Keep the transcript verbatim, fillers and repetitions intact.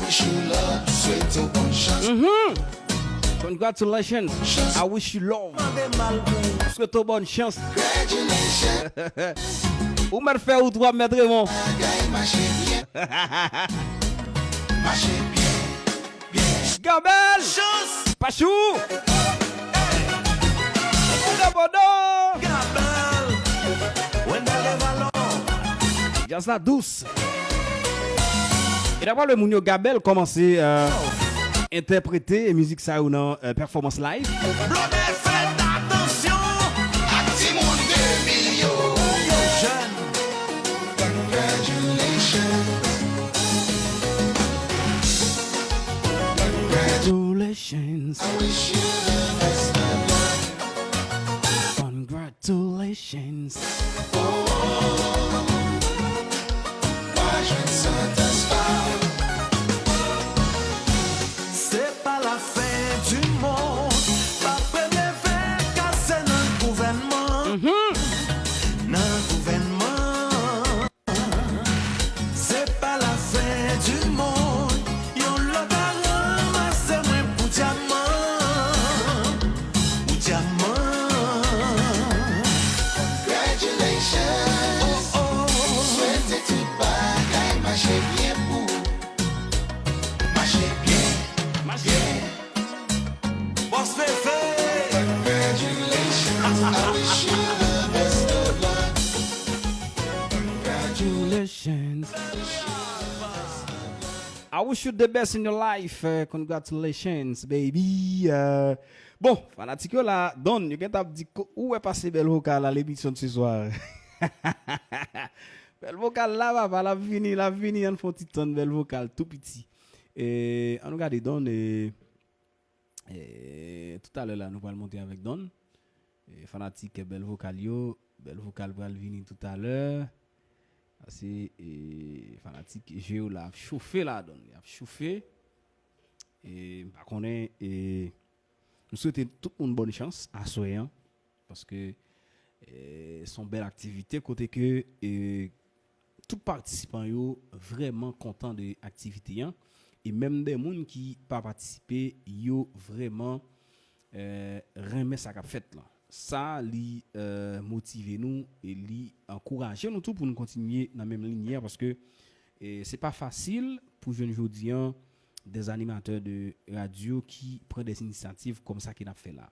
Wish you love, swete w bòn chans. Mhm. Congratulations. I wish you love. Mande mal pou Swete w bòn chans. Congratulations. Ou mèt fè ou twa mèt Remon. Bagay mache byen. Mache byen, byen. Gabèl. Chans. Pachou. Bodo bodo. Gabèl. Wendell Levalon. Djaz la dous. E n ap pale moun yo, Gabèl kòmanse euh, entèprete mizik sa yo nan euh, pèfòmans live. Blonde fèt atansyon. Ak timoun de mil yo. Jèn. Congratulations. Congratulations. Congratulations. I wish you the best of luck. Congratulations. Wajwenn Sentans pa. Se pa lafen di mond. Pa premye fè kase nan gouvènman. Nan gouvènman. Se pa lafen di mond. Yon lòt a ranmase mwen pou dyaman. Pou dyaman. Congratulations. Oh, oh. Swete tout bagay mache byen pou ou. Mache byen. Mache byen. Boss Fefe. Congratulations. I wish you the best of luck. Congratulations. I wish you the best in your life. Euh, congratulations, baby. Euh, bon, fanatik yo la, Don, yo gen t ap di ko- ou wè pase bèl vokal la lemisyon de ce soir. Bèl vokal la, papa, l ap vini, l ap vini, ann fè yon ti tann bèl vokal tou piti. E, ann nou gade Don, e, e, toutalè la, nou pral monte avèk Don. E, fanatik bèl vokal yo, bèl vokal pral vini toutalè. Pase, e, fanatik je yo la ap chofe la, Don, y ap chofe. E, m pa konnen, e, m swete tout moun bòn chans aswè an. Paske e, se yon bèl aktivite kote ke e, tout patisipan yo vrèman kontan de aktivite an. E menm de moun ki pa patisipe, yo vrèman e, renmen sa k ap fèt lan. Sa li e, motive nou e li ankouraje nou tou pou nou kontinye nan menm linyè paske e, se pa fasil pou jwenn jodi an des animateurs de radio ki pran des initiatives kòm sa ke n ap fè la.